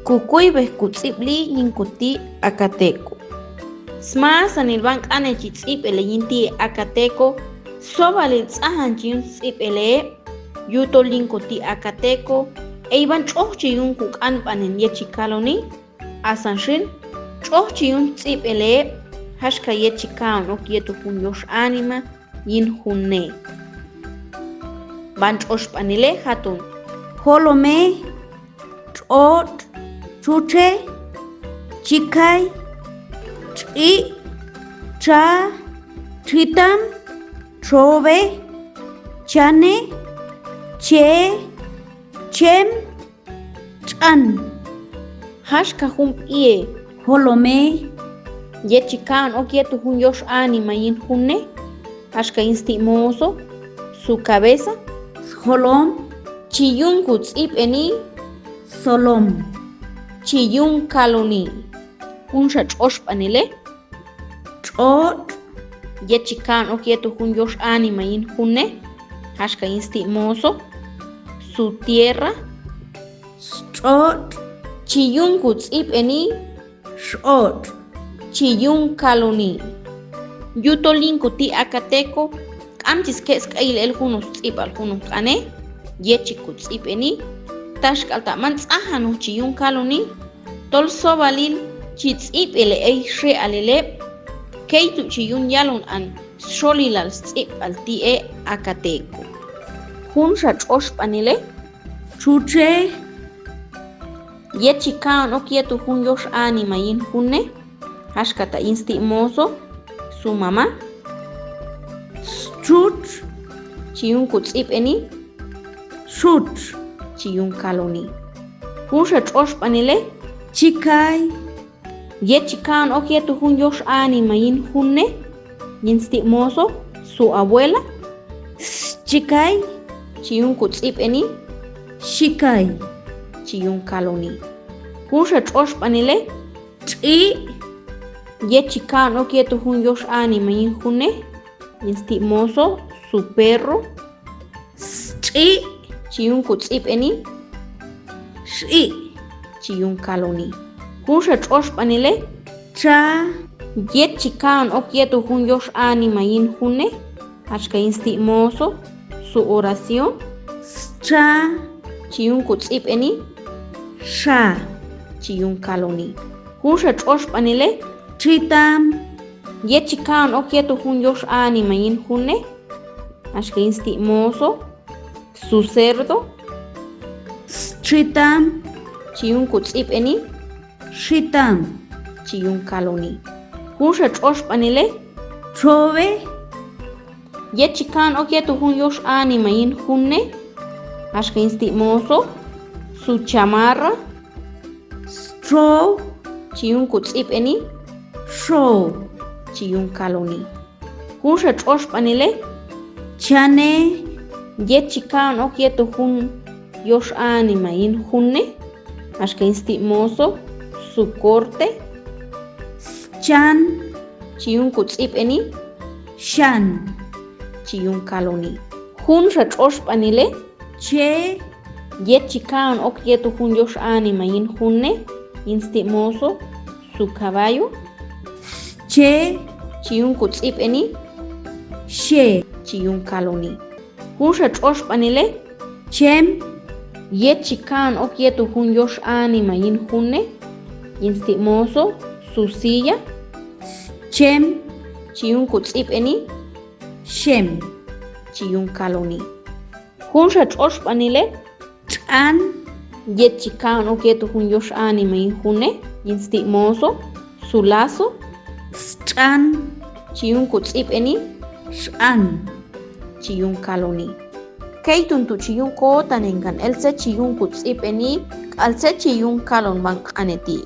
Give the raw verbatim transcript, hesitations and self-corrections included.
Kukuive kutsipeli yinkuti Akateko. Smaasanil ban kane chi tsipele yinti Akateko, sobalil tsahan chi yun tsipele, yutol yinkuti Akateko, ei ban chochi yun kukanpanin yechi kaloni, asanshil, chochi yun tsipele, hashka yechi kaon ok yetu hun yosh anima, yin hun ne. Ban choshpanile hatun. Holome, chot, chuche, chikai, chi, cha, chitam, chove, chane, che, chem, chan. Hashka hun pie. Holome. Yechi kaon ok yetu hun yosh anima yin hun ne. Hashka yin stimoso. Su cabeza. Holom. Chi yun kutsipeni. Solom. Chi yun kaloni. Hunsha choshpanile. Chot. Yechi kaon ok yetu hun yosh anima yin hun ne. Hashka yin stimoso. Su tierra. Chot. Chi yun kutsipeni. Chot. Chi yun kaloni. Yutol yinkuti Akateko. Kamchis ke skail el hunu tsipal hunu kane. Yechi kutsipeni. Tashkalta man tsahanu chi yun kaloni. Tol sobalil chi tsipele ei she alele. Keitu chi yun yalun an sholilal tsipal tie Akateko. Hunsha choshpanile. Chuche. Yechi kaon ok yetu hun yosh anima yin hun ne. Hashkata yin stimoso. Su mama. Chut. Chi yun kutsipeni. Chut. Chi yun kaloni. Hunsha choshpanile. Chikai. Yechi kaon ok yetu hun yosh anima yin hun ne. Yin stimoso. Su abuela. Chikai. Chi yun kutsipeni. Chikai. Chi yun kaloni. Hunsha choshpanile. Chi. Yechi kaon ok yetu hun yosh anima yin hun ne. Yin stimoso. Su perro. Chi. Chi yun kutsipeni. Chi. Chi yun kaloni. Hunsha choshpanile. Cha. Yechi kaon ok yetu hun yosh anima yin hun ne. Hashka yin stimoso. Su oración. Cha. Chi yun kutsipeni. Cha. Chi yun kaloni. Hunsha choshpanile. Chitam. Yechi kaon ok yetu hun yosh anima yin hun ne. Hashka yin stimoso. Su cerdo. Chitam. Chi yun kutsipeni. Chitam. Chi yun kaloni. Hunsha choshpanile. Chove. Yechi kaon ok yetu hun yosh anima yin hun ne. Hashka yin stimoso. Su chamarra. Cho. Chi yun kutsipeni. Cho. Chi yun kaloni. Hunsha choshpanile. Chane. Yechi kaon ok yetu hun yosh anima yin hun ne. Hashka yin stimoso. Su corte. Chan. Chi yun kutsipeni. Chan. Chi yun kaloni. Hunsha choshpanile. Che. Yechi kaon ok yetu hun yosh anima yin hun ne. Yin stimoso. Su caballo. Che. Chi yun kutsipeni. Che. Chi yun kaloni. Hunsha choshpanile. Chem. Yechi kaon ok yetu hun yosh anima yin hun ne. Yin stimoso. Su silla. Chem. Chi yun kutsipeni. Chem. Chi yun kaloni. Hunsha choshpanile. Chan. Yechi kaon ok yetu hun yosh anima yin hun ne. Yin stimoso. Su lazo. Chan. Chi yun kutsipeni. Chan. Chi yun kaloni. Keituntu chi yun kootanenkan el se chi yun kutsipeni, kal se chi yun kalon ban kaneti.